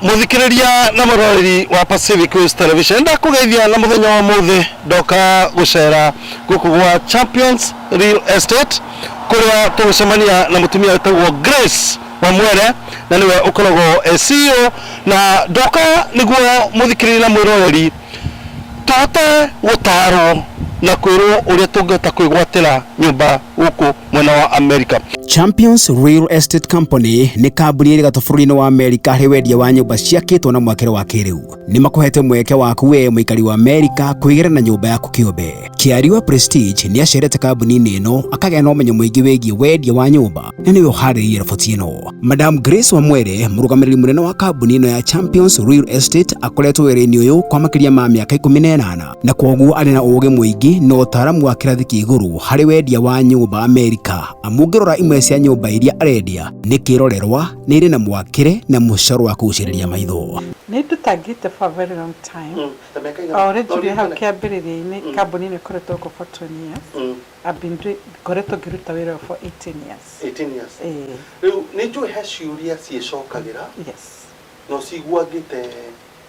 Muthikiriria na muroreri wa Pacific Waves Television, ndakugeithia na muthenya wa muthi ndoka gucera guku gwa Champions Real Estate, kuria tugucemania na mutumia witagwo Grace Wamwere, na niwe ukoragwo e CEO. Na ndoka niguo muthikiriria na mwiroreri tũhote gũtarwo na kwĩrwo ũrĩa tũngĩhota kwĩgwatĩra nyũmba gũkũ mwena wa America. Champions Real Estate Company nĩ kambuni ĩrĩ gatũ bũrũri-inĩ wa Amerika harĩ wendia wa nyũmba ciakĩtwo na mwakĩre wa kĩrĩu. Nĩ makũhete mweke waku we mũikari wa Amerika kwĩgĩra na nyũmba yaku kĩũmbe. Kĩariwa Prestige nĩ acerete kambuni-inĩ ĩno akagĩa na ũmenyo mũingĩ wĩgiĩ wendia wa nyũmba na nĩwe ũharĩrĩirie riboti ĩno. Madam Grace Wamwere, mũrũgamĩrĩri mũnene wa kambuni ĩno ya Champions Real Estate, akoretwo wĩra-inĩ ũyũ kwa makĩria ma mĩaka 18 na kwoguo arĩ na ũũgĩ mũingĩ na ũtaaramu wa kĩrathi kĩa igũrũ harĩ wendia wa nyũmba Amerika. Amu ũngĩrora imwe cia nyũmba iria arendia nĩ kĩrorerwa, nĩ irĩ na mwakĩre na mũcoro wa kũgucĩrĩria maitho. Nĩ ndutangĩte for a very long time. O ũrĩa njugire hau kĩambĩrĩria-inĩ, kambuni ĩno ĩkoretwo gũkũ for 20 years. I've been doing, ngoretwo ngĩruta wĩra ũyũ for 18 years. 18 years. Ĩĩ. Rĩu nĩ njũĩ he ciũria ciĩcokagĩra Yes. na ũciguangĩte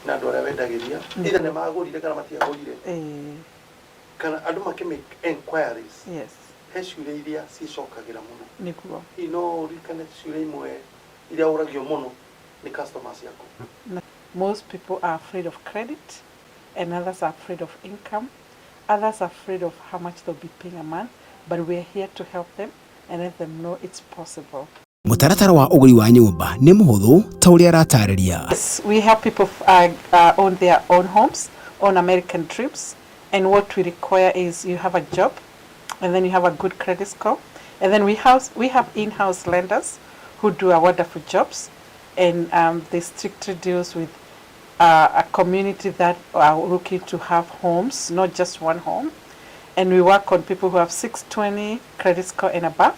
na andũ arĩa wendagĩria, either nĩ magũrire kana matiagũrire, kana andũ makĩ make enquiries. He ciũria iria ciĩcokagĩra mũno. Hihi no ũririkane ciũria imwe iria ũragio mũno nĩ customers ciaku? Most people are afraid of credit, and others are afraid of income. Others are afraid of how much they'll be paying a month, but we're here to help them and let them know it's possible. Mũtaratara wa ũgũri wa nyũmba nĩ mũhũthũ ta ũrĩa aratarĩria. Yes, we help people own their own homes, own American dreams, and what we require is you have a job, and then you have a good credit score, and then we have in-house lenders who do a wonderful jobs, and they strictly deals with a community that are looking to have homes, not just one home, and we work on people who have 620 credit score and above.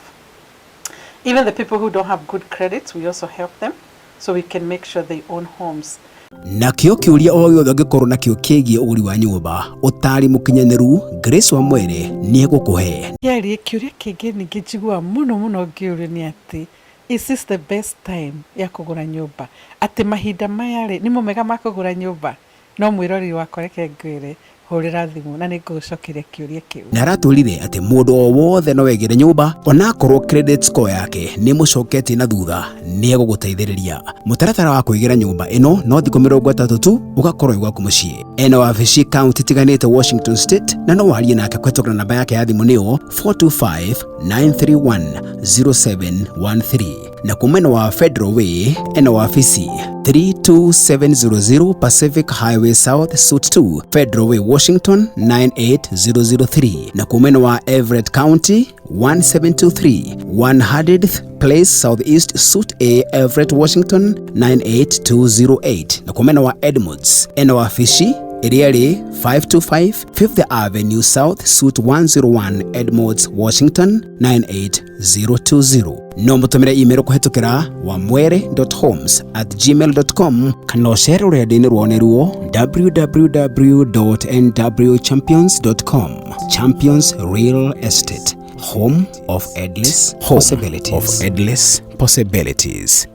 Even the people who don't have good credits, we also help them so we can make sure they own homes. Nakĩo kĩũria o gĩothe ũngĩkorwo nakĩo kĩgiĩ ũgũri wa nyũmba, ũtaari mũkinyanĩru Grace Wamwere nĩ egũkũhe. Kĩarie kĩũria kĩngĩ ningĩ njiguaga mũno mũno ngĩũrio nĩ atĩ, is this the best time ya kũgũra nyũmba? Atĩ mahinda maya rĩ, nĩmo mega ma kũgũra nyũmba? No mwĩroreri wakwa, reke ngwĩre, hũrĩra thimũ na nĩ ngũgũcokeria kĩũria kĩu. Na aratwĩrire atĩ mũndũ o wothe no egĩre nyũmba onakorwo credit score yake nĩ mũcoketie na thutha, nĩ egũgũteithĩrĩria. Mũtaratara wa kwĩgĩra nyũmba ĩno no thikũ 30 tu, ũgakorwo wĩ gwaku mũciĩ. Ena wabici kaunti itiganĩte Washington State, na no warie nake kũhetũkĩra namba yake ya thimũ, nĩyo 425 931 0713. Na kwa mwena wa Federal Way ena wabici 32700 Pacific Highway South, Suite 2, Federal Way, Washington 98003. Na kwa mwena wa Everett County, 1723 100th Place Southeast, Suite A, Everett, Washington 98208. Na kwa mwena wa Edmonds ena wabici ĩrĩa ĩrĩ 525 Fifth Avenue South, Suite 101, Edmonds, Washington 98020. No mũtũmĩre email kũhetũkĩra wamwere.homes@gmail.com kana ũcere rũrenda-inĩ rwao nĩruo www.nwchampions.com. Champions Real Estate, home of endless possibilities. Of endless possibilities.